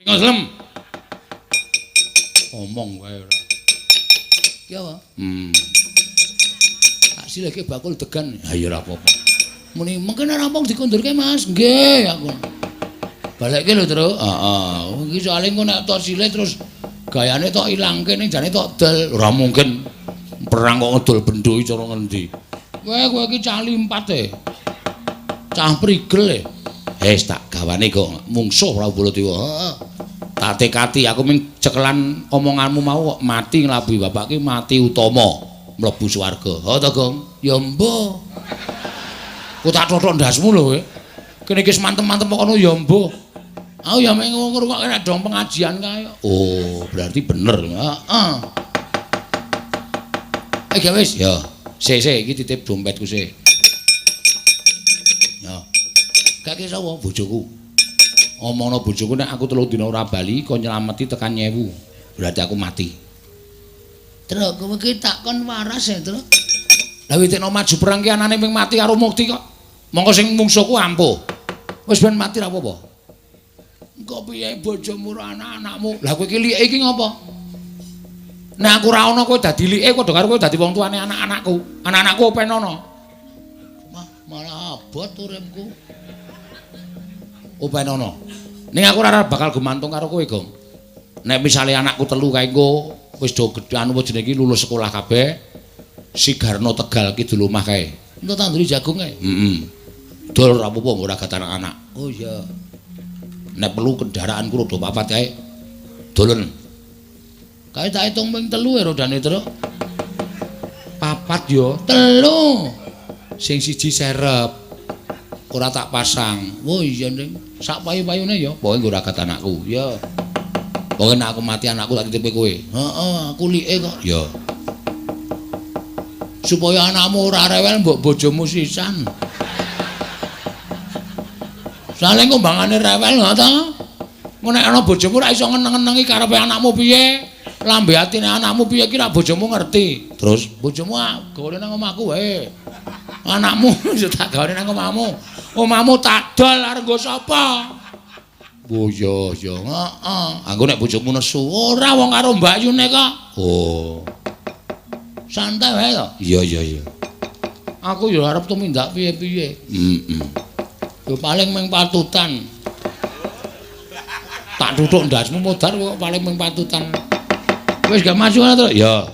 Ngoslem. Omong wae ora. Ki apa? Tak silihke bakul degan. Ha ya ora apa-apa. Muni mengkene rampung dikondurke, Mas. Nggih, aku. Balekke lho, Truk. Heeh. Iki soalé engko nek tok silih terus gayane tok ilangke ning jane tok del. Ora mungkin. Perang kok ngedol bendo iki cara ngendi? Kowe kowe iki cah limpat e. Cah prigel e. Wis tak gawane kok mungsuh Prabu Baladewa. Heeh. Tak tekati aku ming cekelan omonganmu mau kok mati nglabuhi bapak ki mati utama mlebu swarga. Ha to, Gong? Ya mbuh. Ku tak thothok ndasmu lho kowe. Kene iki wis mantem-mantem kok kono ya mbuh. Aku ya mek ngrungokke nek dong pengajian kae. Oh, berarti bener. Heeh. Eh, ya wis, ya. Sik, sik iki titip dompetku sik. Ya. Gak sapa bojoku. Omongno bojoku nek aku 3 dina ora bali kon nyelameti tekan nyewu. Berarti aku mati. Truk, kowe iki tak kon waras ya, Truk. Lah witekno maju perang ki anane ping mati karo mukti kok. Mongko sing mungsuhku ampuh. Wis ben mati ra apa-apa. Engko piye bojomu ora anak-anakmu? Lah kowe iki like iki ngopo? Nek aku ora ana kowe dadi like padha karo kowe dadi wong tuane anak-anakku. Anak-anakku open ana. Mah, malah abot uripku. Open ana. Ning aku ora bakal gumantung karo kowe, Gong. Nek misale anakku 3 kae engko wis do gedhe anu jenenge iki lulus sekolah kabeh. Si Garno Tegal kidul omah kae. Entuk tanduri jagung kae. Heeh. Dol ora apa-apa ora gatan anak-anak. Oh iya. Nek perlu kendaraanku roda 4 kae. Dolen. Kae tak hitung ping 3 ya rodane, Truk. 4 yo. 3. Sing siji serep. Ora tak pasang. Oh iya, Ning. Sak payu-payune ya, pokoke nggo ragat anakku. Ya. Pokoke nek aku mati anakku tak titipe kowe. Heeh, aku like kok. Ya. Supaya anakmu ora rewel mbok bojomu sisan. Saling kumbangane rewel ha ta? Engko nek ana bojomu ora iso ngeneng-ngenengi karepe anakmu piye? Lambe atine anakmu piye ki ra bojomu ngerti. Terus bojomu gawane nang omahku wae. Anakmu ya tak gawane nang omahmu. Omahmu tak dol arep nggo sapa? Oh iya iya, heeh. Anggo nek bojomu nesu, ora wong karo mbakyune kok. Oh. Santai wae to. Iya iya iya. Aku ya arep tumindak piye-piye. Heeh. Ya paling ming patutan. Tak tuthuk ndasmu modar kok paling ming patutan. Wis gak maju ana to? Ya.